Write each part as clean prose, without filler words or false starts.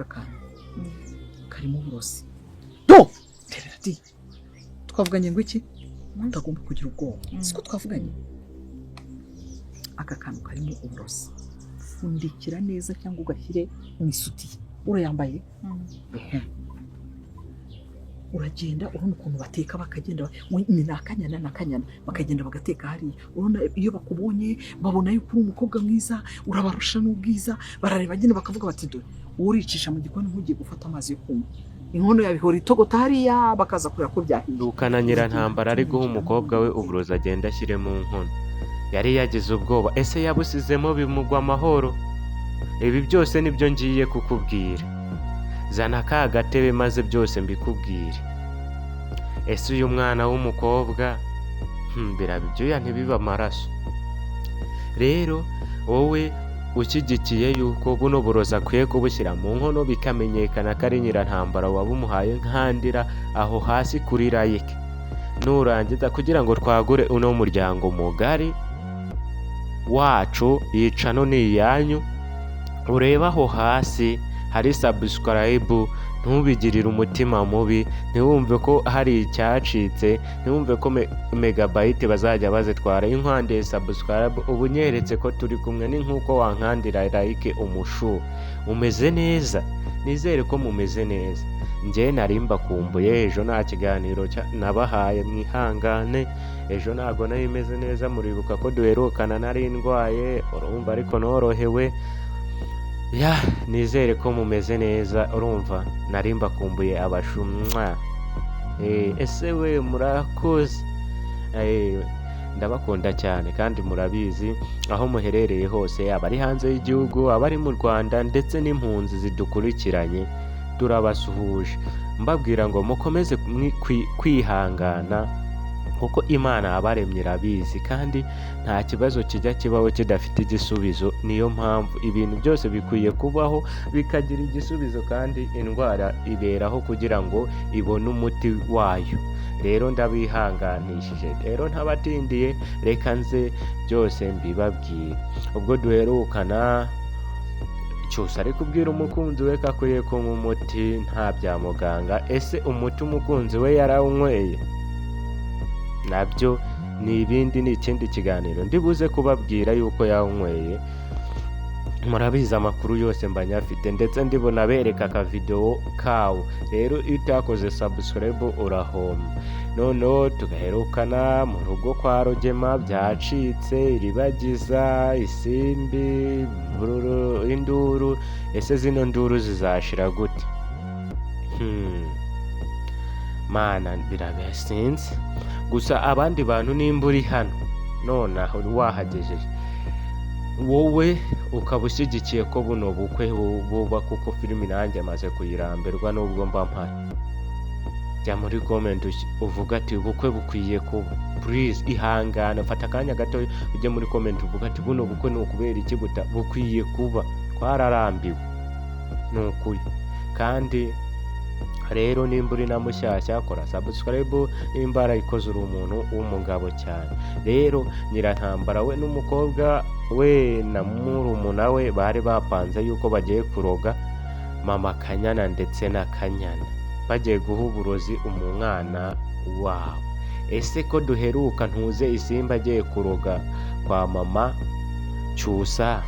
Aka kantu karimo uburozi. Do terera di, twavuganye ngo iki? Utagomba kugira ubwoba, siko twavuganye? Aka kantu karimo uburozi, pfundikira neza cyangwa ugashyire mu isutiye. Urayambaye? Ehe. Uragenda, urabona ukuntu bateka, bakagenda ni akanyana ni akanyana, bakagenda bagateka hariya. Urabona iyo bakubonye, babona yuko uri umukobwa mwiza, urabarusha n'ubwiza. Barareba nyine bakavuga bati: "Dore wowe uricisha mu gikoni nk'ugiye gufata amazi yo kunywa, inkono yawe ihora itogota hariya," bakaza kureba ko byahiye. Rukana Nyirantambara ari guha umukobwa we uburozi agenda ashyire mu nkono. Yari yagize ubwoba, ese yabusizemo bimugwa amahoro? Ibi byose nibyo ngiye kukubwira. Zana ka gatebe maze byose mbikubwire. Ese uyu mwana w'umukobwa, biraba ibyuya ntibibe amaraso? Rero wowe ushyigikiye yuko buno burozi akwiye kubushyira mu nkono, bikamenyekana ko ari Nyirantambara wabumuhaye, nkandira aho hasi kuri like nurangiza, kugira ngo twagure uno muryango mugari wacu. Yicano ni iyanyu. Urebe aho hasi hari subscribe, ntubigirire umutima mubi, ntiwumve ko hari icyacitse, ntiwumve ko megabyte bazajya bazitwara. Iyo unkandiye subscribe uba unyeretse ko turi kumwe, ni nk'uko wankandira like. Umushu umeze neza? Nizere ko mumeze neza. Njye nari mbakumbuye. Ejo nta kiganiro nabahaye, mwihangane. Ejo ntabwo nari meze neza, muribuka ko duherukana nari ndwaye, urumva, ariko norohewe. Ya, nizere ko mumeze neza. Urumva nari mbakumbuye abashumwa. Ese we murakoze? Ndabakunda cyane kandi murabizi, aho muherereye hose, abari hanze y'igihugu, abari mu Rwanda, ndetse n'impunzi zidukurikiranye, turabasuhuje, mbabwira ngo mukomeze kwihangana kuko Imana yabaremye irabizi, kandi nta kibazo kijya kibaho kidafite igisubizo. Niyo mpamvu ibintu byose bikwiye kubaho bikagira igisubizo, kandi indwara iberaho kugira ngo ibone umuti wayo. Rero ndabihanganishije. Rero ntabatindiye, reka nze byose mbibabwire. Ubwo duherukana, Cyusa ari kubwira umukunzi we ko akwiye kunywa umuti nta bya muganga. Ese umuti umukunzi we yarawunyweye? Nabyo ni ibindi, ni ikindi kiganiro ndibuze kubabwira yuko yawunyweye. Murabizi, amakuru yose mba nyafite, ndetse ndibona bereka akavidewo kawo. Rero iyo utakoze subscribe urahomba. Noneho tugaherukana mu rugo kwa Rugema byacitse, Iribagiza, Isimbi, bururu, induru. Ese zino nduru zizashira gute? Mana, birabe sinzi. Gusa abandi bantu, nimba uri hano nonaha wahagejeje, wowe ukaba ushyigikiye ko buno bukwe buba, kuko filimi nanjye maze kuyirambirwa nubwo mba mpari, jya muri comment uvuga ati: "Ubukwe bukwiye kuba." Please, ihangane, fata akanya gato ujye muri comment uvuga ati: "Buno bukwe ni ukubera iki buta bukwiye kuba? Twararambiwe, ni ukuri." Kandi rero nimba uri na mushyashya, kora subscribe. Nimba warayikoze, uri umuntu w'umugabo cyane. Rero Nyirantambara we n'umukobwa we na murumuna we bari bapanze yuko bagiye kuroga mama Kanyana ndetse na Kanyana, bagiye guha uburozi umwana wabo. Ese ko duheruka ntuze Isimba agiye kuroga kwa mama Cyusa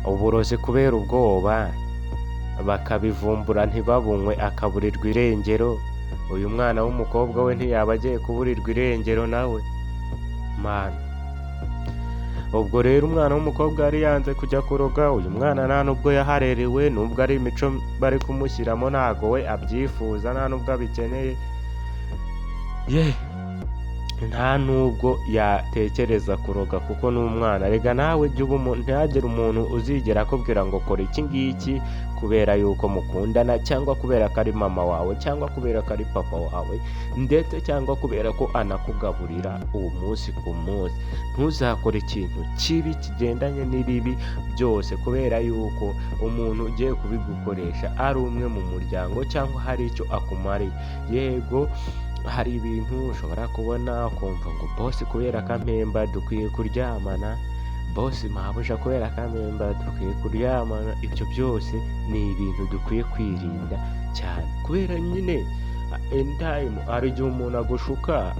uburozi, kubera ubwoba bakabivumbura ntibabunywe, akaburirwa irengero, uyu mwana w'umukobwa we ntiyaba agiye kuburirwa irengero nawe? Mana! Ubwo rero umwana w'umukobwa yari yanze kujya kuroga. Uyu mwana nta nubwo yaharerewe, nubwo ari imico bari kumushyiramo, ntago we abyifuza, nta nubwo abikeneye ye, nta nubwo yatekereza kuroga kuko ni umwana. Rega nawe jya uba umuntu, ntihagire umuntu uzigera akubwira ngo kora iki ngiki kubera yuko mukundana, cyangwa kubera ko ari mama wawe, cyangwa kubera ko ari papa wawe, ndetse cyangwa kubera ko anakugaburira uwo munsi ku munsi. Ntuzakore ikintu kibi kigendanye n'ibibi byose kubera yuko umuntu ugiye kubigukoresha ari umwe mu muryango cyangwa hari icyo akumariye. Yego, hari ibintu ushobora kubona ukumva ngo boss kubera ko ampemba dukwiye kuryamana. Boss, mabuja, kubera kamemba dukwiye kuryamana. Ibyo byose ni ibintu dukwiye kwirinda cyane, kubera nyine anytime hari igihe umuntu agushuka,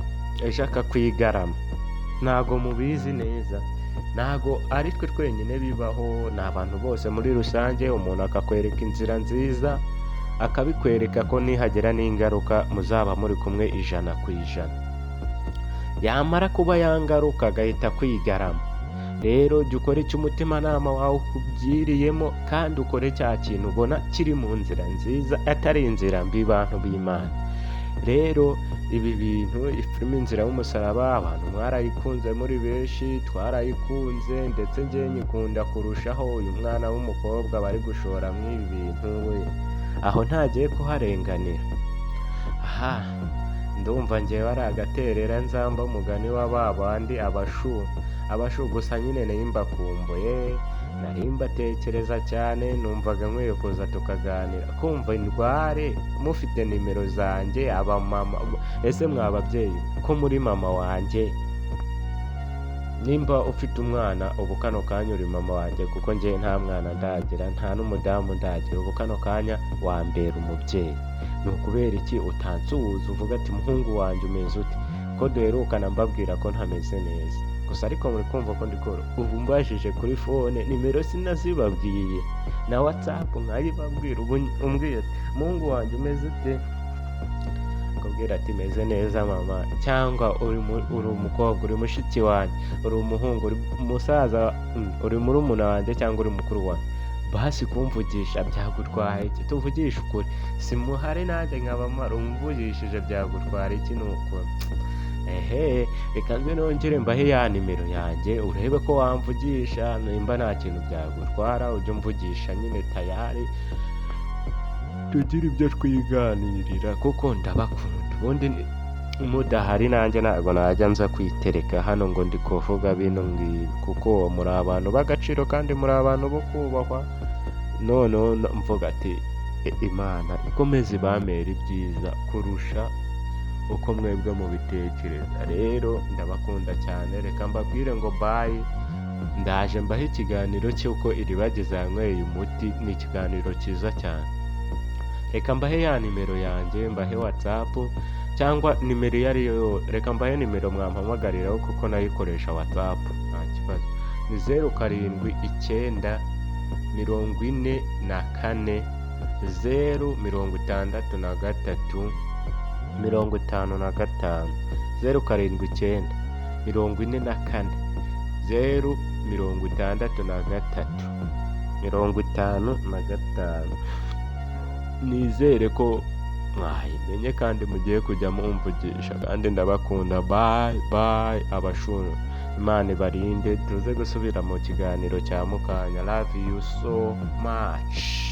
ejo akakwigarama. Ntago mubizi neza, ntago ari twe twenyine bibaho, ni abantu bose muri rusange. Umuntu akakwereka inzira nziza, akabikwereka ko nihagera n'ingaruka muzaba muri kumwe 100%, yamara kuba yangaruka agahita kwigarama. Rero jya ukora icyo umutimanama wawe ukubwiriyemo, kandi ukore cya kintu ubona kiri mu nzira nziza, atari inzira mbi. Bantu b'Imana, rero ibi bintu, filime Inzira y'Umusaraba, abantu mwarayikunze muri benshi, twarayikunze, ndetse njyewe nyikunda kurushaho. Uyu mwana w'umukobwa bari gushora muri ibi bintu, we aho ntagiye kuharenganira. Aha ndumva njyewe ari agaterera nzamba, umugani wa ba bandi abashu abashu. Gusa nyine nari mbakumbuye, nari mbatekereza cyane, numvaga nkwiye kuza tukaganira, kumva indware mufite nimero zanjye. Abamama, ese mwa babyeyi ko muri mama wanjye, nimba ufite umwana ubu kano kanya uri mama wanjye, kuko njye nta mwana ndagira, nta n'umudamu ndagira, ubu kano kanya wambera umubyeyi. Ni ukubera iki utansuhuza uvuga ati: "Muhungu wanjye, umeze ute?" Ko duherukana mbabwira ko ntameze neza gusa, ariko muri kumva ko ndi koro. Ubu mbajije kuri phone, nimero sinazibabwiye, na WhatsApp nkayibabwira. Ubu umbwiye ati: "Muhungu wanjye, umeze ute?" Akubwira ati: "Meze neza mama." Cyangwa uri umukobwa, uri mushiki wanjye, uri umuhungu, uri umusaza, uri murumuna wanjye cyangwa uri mukuru wanjye, basi kumvugisha byagutwaye iki? Tuvugishe ukuri, simuhari nanjye nkaba mpari, umvugishije byagutwara iki? Ni ukuri. Ehe, reka nze nongere mbahe ya nimero yanjye, urebe ko wamvugisha. Nimba nta kintu byagutwara, ujye umvugisha nyine, tayari tugire ibyo twiganirira, kuko ndabakunda. Ubundi mudahari nanjye ntabwo najya nza kwitereka hano ngo ndi kuvuga bino ngibi, kuko muri abantu b'agaciro kandi muri abantu bo kubahwa. Noneho mvuga ati: "Imana ikomeze ibamere ibyiza kurusha uko mwebwe mubitekereza." Rero ndabakunda cyane, reka mbabwire ngo bye. Ndaje mbahe ikiganiro cy'uko Iribagiza yanyweye umuti, ni ikiganiro cyiza cyane. Reka mbahe ya nimero yanjye, mbahe WhatsApp cyangwa nimero iyo ari yo yose. Reka mbahe nimero mwampamagariraho, kuko nayikoresha WhatsApp nta kibazo. Ni 0794 063 55, 0794 063 55. Nizere ko mwayimenye kandi mugiye kujya mumvugisha, kandi ndabakunda. Bye bye abashuru, Imana ibarinde, tuze gusubira mu kiganiro cya mukanya. Love you so much.